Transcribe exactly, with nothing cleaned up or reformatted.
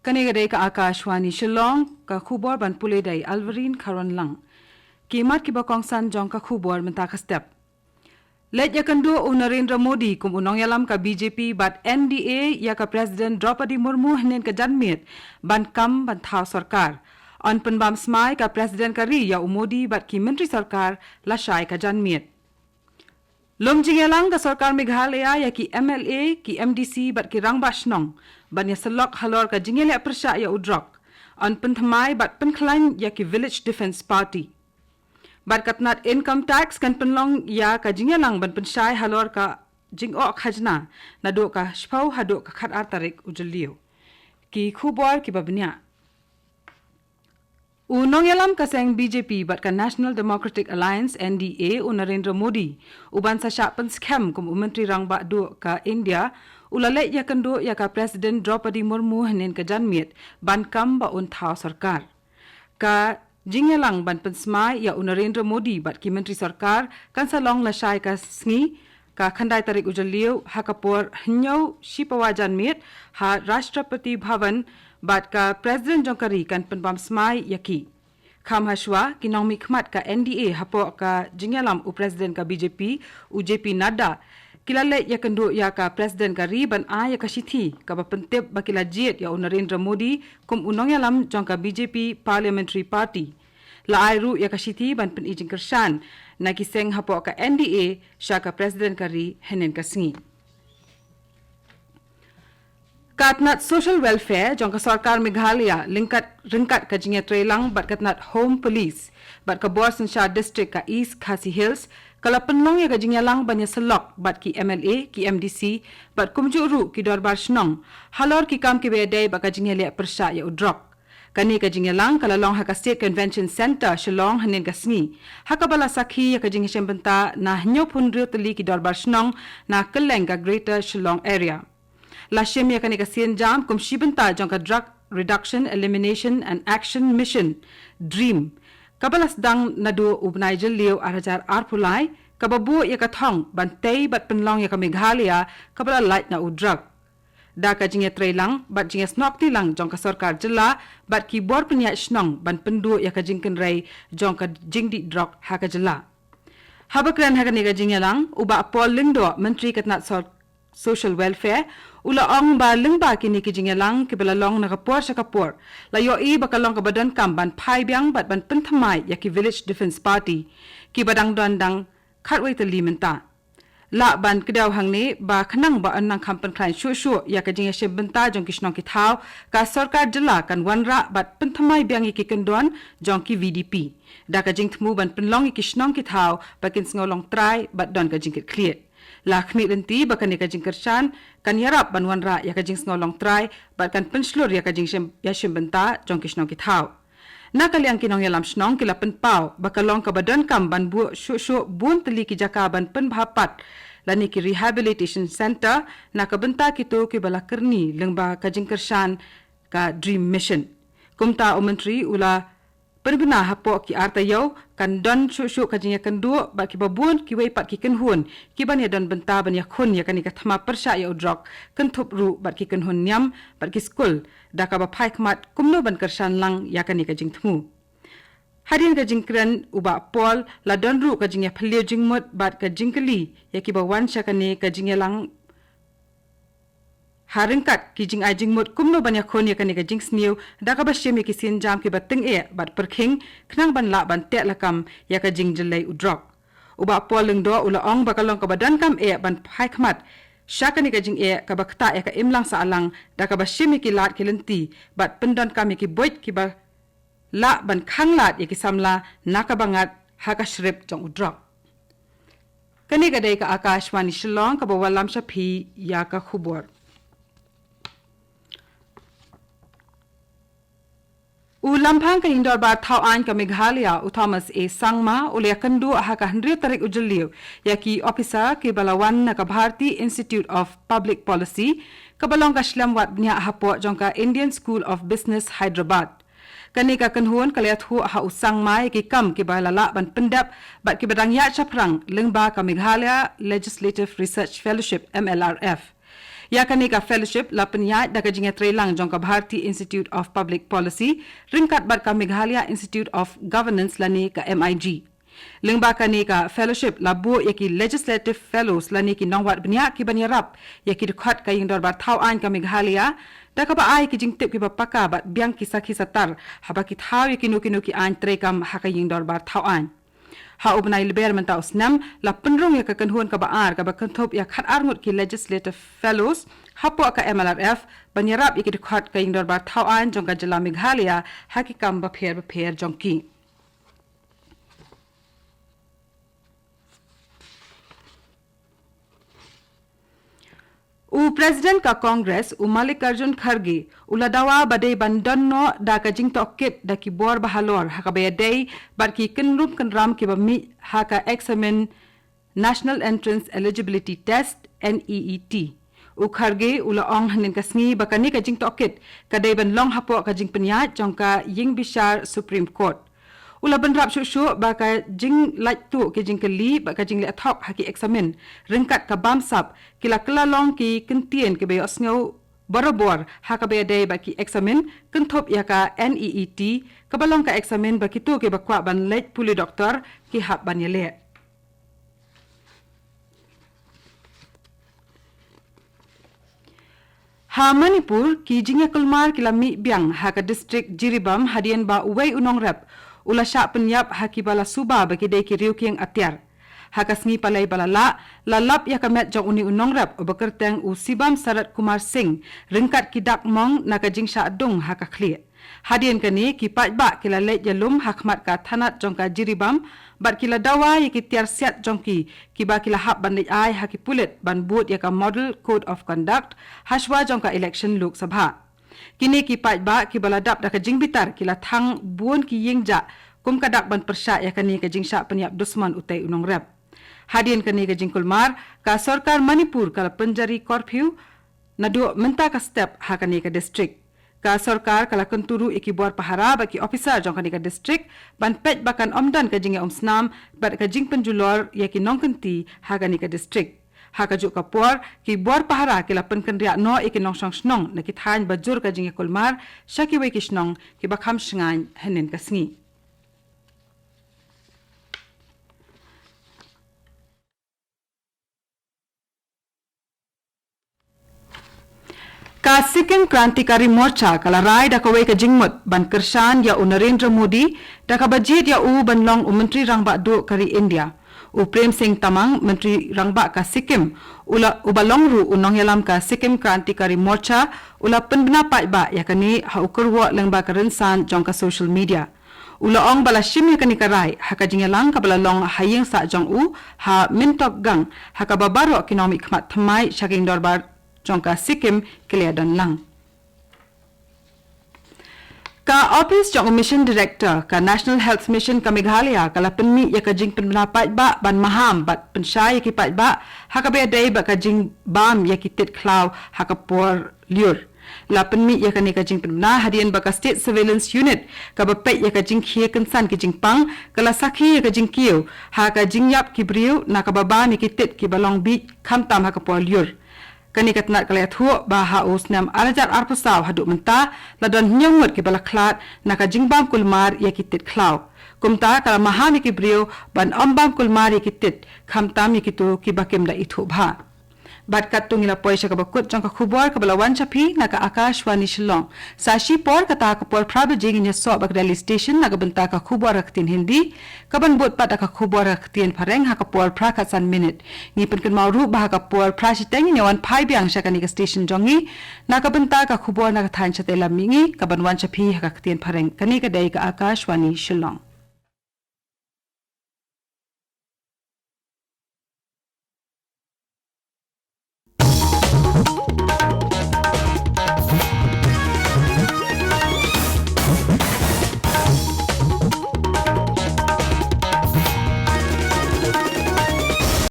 Kane ka dei ka Akashvani Shillong, ka khubor ban pule da i Alvarine Kharon Lang. Ki mat kiba kongsan jong ka khubor mynta ka step. Leit ïakynduh u Narendra Modi kum u nongïalam ka B J P bad N D A ïa ka President Draupadi Murmu hynnin ka janmiet ban kam ban thaw sorkar. Yn pynbam smai ka President ka ri ïa u Modi bad ki myntri sorkar lashai ka janmiet. Lum jingïalang ka sorkar Meghalaya ïa ki M L A, ki M D C bad ki rangbah shnong ban ïasyllok halor ka jingïaleh pyrshah ïa u drok. Yn pynthymmai bad pynkhlaiñ ïa ki Village Defence Party. Bad ka tnat income tax kan pynlong ïa ka jingïalang ban pynshai halor ka jingoh khajna naduh ka shiphew haduh ka khatar tarik u Jylliew. Ki khubor kiba bniah. U nongïalam ka seng B J P bad ka National Democratic Alliance, N D A, u Narendra Modi, u ban sa shah pynskhem kum u Myntri Rangbah Duh ka India, u la leit ïakynduh ïa ka President Draupadi Murmu hynnin ka janmiet ban kam ba un thaw sorkar. Ka jingïalang ban pynsmai ïa u Narendra Modi bad ki myntri sorkar kan sa long lashai ka sngi, ka khyndai tarik u Jylliew, ha ka por hynñiew shipawa janmiet ha Rashtrapati Bhavan, bad ka President jong ka ri kan pynbam smai ïa ki. Kham hashwa, ki nongmihkhmat ka N D A hapoh ka jingïalam u President ka B J P, u J P Nadda, ki la leit ïakynduh ïa ka President ka ri ban ai ïa ka shithi kaba pyntip ba ki la jied ïa u Narendra Modi kum u nongïalam jong ka B J P Parliamentary Party. La ai ruh ïa ka shithi ban pyni jingkyrshan na ki seng hapoh ka N D A sha ka President ka ri hynnin ka sngi. Ka tnat Social Welfare jong ka sorkar Meghalaya, lyngkat, ryngkat ka jingïatreilang bad ka tnat Home Police bad ka bor synshar district ka East Khasi Hills, ka la pynlong ïa ka jingïalang ban ïasyllok bad ki M L A, ki M D C bad kumjuh ruh ki dorbar shnong halor ki kam kiba ïadei bad ka jingïaleh pyrshah ïa u drok. Kane ka jingïalang ka la long ha ka State Convention Centre, Shillong, hynnin ka sngi, ha kaba la sakhi ïa ka jingïashim bynta na hynñiewphew hynriew tylli ki dorbar shnong na kylleng ka Greater Shillong Area. La shim ïa kane ka sienjam kum shi bynta jong ka Drug Reduction, Elimination and Action Mission, DREAM, kaba la sdang naduh u bnai Jylliew ar hajar arphew lai, kaba buh ïa ka thong ban tei bad pynlong ïa ka Meghalaya kaba la lait na u drok. Da ka jingïatreilang bad jingïasnoh kti lang jong ka sorkar jylla bad ki bor pynïaid shnong ban pynduh ïa ka jingkynrei jong ka jingdih drok ha ka jylla. Haba kren ha kane ka jingïalang, u Bah Paul Lyngdoh, Myntri ka tnat sor-, Social Welfare, u la ong ba lyngba kine ki jingïalang kiba la long na ka por sha ka por, la ïohi ba ka long kaba donkam ban phai biang bad ban pynthymmai ïa ki Village Defence Party, kiba dang don tang khatwei tylli mynta. Lah ban kdew hangne ba khnang ba yn nang kham pynkhlaiñ shuh shuh ïa ka jingïashim bynta jong ki shnong ki thaw, ka sorkar jylla kan wanrah bad pynthymmai biang ïa ki kyndon jong ki V D P, da ka jingthmu ban pynlong ïa ki shnong ki thaw ba kin sngew long trai bad don ka jingkitkhlieh. La khmih lynti ba kane ka jingkyrshan kan ïarap ban wanrah ïa ka jingsngew long trai bad kan pynshlur ïa ka jingshim, ïashim bynta jong ki shnong ki thaw. Na ka liang ki nongïalam shnong ki la pynpaw ba ka long kaba donkam ban buh shuh shuh bun tylli ki jaka ban pynbha pat lane ki rehabilitation centre na ka bynta kito kiba la kyrni lyngba ka jingkyrshan ka DREAM Mission. Kumta u Myntri u la pynbna hapoh ki ar taïew kan don shuh shuh ka jingïakynduh bad kiba bun kiwei pat ki kynhun kiban ïadon bynta ban ïakhun ïa kane ka thma pyrshah ïa u drok, kynthup ruh bad ki kynhun niam bad ki skul, da kaba phai khmat kumno ban kyrshan lang ïa kane ka jingthmu. Hadien ka jingkren u Bah Paul, la don ruh ka jingïaphylliew jingmut bad ka jingkylli ïa kiba wan sha kane ka jingïalang ha ryngkat ki jingai jingmut kumno ban ïakhun ïa kane ka jingsniew, da kaba shim ïa ki sienjam kiba tyngeh bad pyrkhing, khnang ban lah ban teh lakam ïa ka jingjyllei u drok. U Bah Paul Lyngdoh u la ong ba ka long kaba donkam eh ban phai khmat sha kane ka jingeh kaba ktah ïa ka imlang sahlang, da kaba shim ïa ki lad ki lynti bad pyndonkam ïa ki buit kiba lah ban khanglad ïa ki samla na ka byngat ha ka shrip jong u drok. Kane ka dei ka Akashvani Shillong kaba wallam sha phi ïa ka khubor. U Lamphang ka Ïing Dorbar Thaw Aiñ ka Meghalaya, u Thomas A Sangma, u la ïakynduh ha ka hynriew tarik u Jylliew ïa ki ophisar kiba la wan na ka Bharati Institute of Public Policy, kaba long ka shlem wad bniah hapoh jong ka Indian School of Business, Hyderabad. Kane ka kynhun ka la ïathuh ha u Sangma ïa ki kam kiba la lah ban pyndep bad kiba dang ïaid shaphrang lyngba ka Meghalaya Legislative Research Fellowship, M L R F. Ïa kane ka fellowship la pynïaid da ka jingïatreilang jong ka Bharati Institute of Public Policy ryngkat bad ka Meghalaya Institute of Governance lane ka M I G. Lyngba kane ka fellowship la buh ïa ki Legislative Fellows lane ki nongwad bniah ki ban ïarap ïa ki dkhot ka ïing dorbar thaw aiñ ka Meghalaya, da kaba ai ki jingtip kiba paka bad biang ki sakhi satar haba ki thaw ïa kino kino ki aiñ treikam ha ka ïing dorbar thaw aiñ. Ha u bnai Lber mynta u snem, la pynrung ïa ka kynhun kaba ar kaba kynthup ïa khatar ngut ki Legislative Fellows hapoh ka M L R F ban ïarap ïa ki dkhot ka ïing dorbar thaw aiñ jong ka jylla Meghalaya ha ki kam bapher bapher jong ki. U President ka Congress, u Mallikarjun Kharge, u la dawa ba dei ban don noh da ka jingtohkit da ki bor bahalor ha kaba ïadei bad ki kynrum kynram kiba mih ha ka eksamin National Entrance Eligibility Test, N E E T. U Kharge u la ong hynnin ka sngi ba kane ka jingtohkit ka dei ban long hapoh ka jingpynïaid jong ka ïingbishar Supreme Court. U la bynrap shuh shuh ba ka jinglait tuh ki jingkylli bad ka jingleh thok ha ki eksamin ryngkat ka bamsap ki la kylla long ki kyntien kiba ïohsngew barabor ha kaba ïadei bad ki eksamin kynthup ïa ka N E E T, kaba long ka eksamin ba kito kiba kwah ban leit pule doktor ki hap ban ïaleh. Ha Manipur, ki jingïakulmar ki la mih biang ha ka district Jiribam hadien ba uwei u nongrep u la shah pynïap ha kiba la suba ba ki dei ki riew kieng atiar. Ha ka sngi Palei ba la lah, la lap ïa ka met jong une u nongrep uba kyrteng u Sibam Sarat Kumar Singh ryngkat ki dak mong na ka jingshah dung ha ka khlieh. Hadien kane, ki paidbah ki la leit ïalum ha khmat ka thanat jong ka Jiribam bad ki la dawa ïa ki tiar siat jong ki, kiba ki la hap ban leit ai ha ki pulit ban bud ïa ka Model Code of Conduct hashwa jong ka election Lok Sabha. Kine ki paidbah kiba la dap da ka jingbitar ki la thang bun ki ïing jah kum ka dak ban pyrshah ïa kane ka jingshah pynïap dusmon utei u nongrep. Hadien kane ka jingkulmar, ka sorkar Manipur ka la pynjari curfew naduh mynta ka step ha kane ka district. Ka sorkar ka la kyntu ruh ïa ki bor pahara bad ki ophisar jong kane ka district ban peit ba kan ym don ka jingïaumsnam bad ka jingpynjulor ïa ki nongkynti ha kane ka district. Ha kajuh ka por, ki bor pahara ki la pynkynriah noh ïa ki nongshong shnong na ki thaiñ ba jur ka jingïakulmar sha kiwei ki shnong kiba kham shngaiñ hynnin ka sngi. Ka Sikkim Krantikari Morcha ka la rai da kawei ka jingmut ban kyrshan ïa u Narendra Modi da kaba jied ïa u ban long u Myntri Rangbah Duh ka ri India. U Prem Singh Tamang, Myntri Rangbah ka Sikkim, u la, uba long ruh u nongïalam ka Sikkim Krantikari Morcha, u la pynbna paidbah ïa kane ha u kyrwoh lyngba ka rynsan jong ka social media. U la ong ba la shim ïa kane ka rai ha ka jingïalang kaba la long ha ïing sah jong u ha Myntog Gang, ha kaba baroh ki nongmihkhmat thymmai sha ka ïing dorbar jong ka Sikkim ki la ïadon lang. Ka ophis jong u Mission Director ka National Health Mission ka Meghalaya ka la pynmih ïa ka jingpynbna paidbah ban maham bad pynshai ïa ki paidbah ha kaba ïadei bad ka jingbam ïa ki tit khlaw ha ka por lyiur. La pynmih ïa kane ka jingpynbna hadien ba ka State Surveillance Unit kaba peit ïa ka jingkhie kynsan ki jingpang ka la sakhi ïa ka jingkiew ha ka jingïap ki briew na kaba bam ïa ki tit kiba long bieit khamtam ha ka por lyiur. Kane ka tnat ka la ïathuh ba ha u snem ar hajar arphew saw haduh mynta la don hynñiew ngut kiba la khlad na ka jingbam kulmar ïa ki tit khlaw. Kumta ka la maham ïa ki briew ban ym bam kulmar ïa ki tit khamtam ïa kito kiba kim da ithuh bha. Bad katto ngi la poi sha kaba kut jong ka khubor kaba la wan sha phi na ka Akashvani Shillong. Sa shipor kata ka por phra baje ngin ïasoh bad ka Delhi Station na ka bynta ka khubor ha ka ktien Hindi, kaban bud pat da ka khubor ha ka ktien Phareng ha ka por phra khatsan minit. Ngi pynkynmaw ruh ba ha ka por phra shiteng ngin ïa wan phai biang sha kane ka station jong ngi na ka bynta ka khubor na ka thaiñ shatei lam mihngi kaban wan sha phi ha ka ktien Phareng. Kane ka dei ka Akashvani Shillong.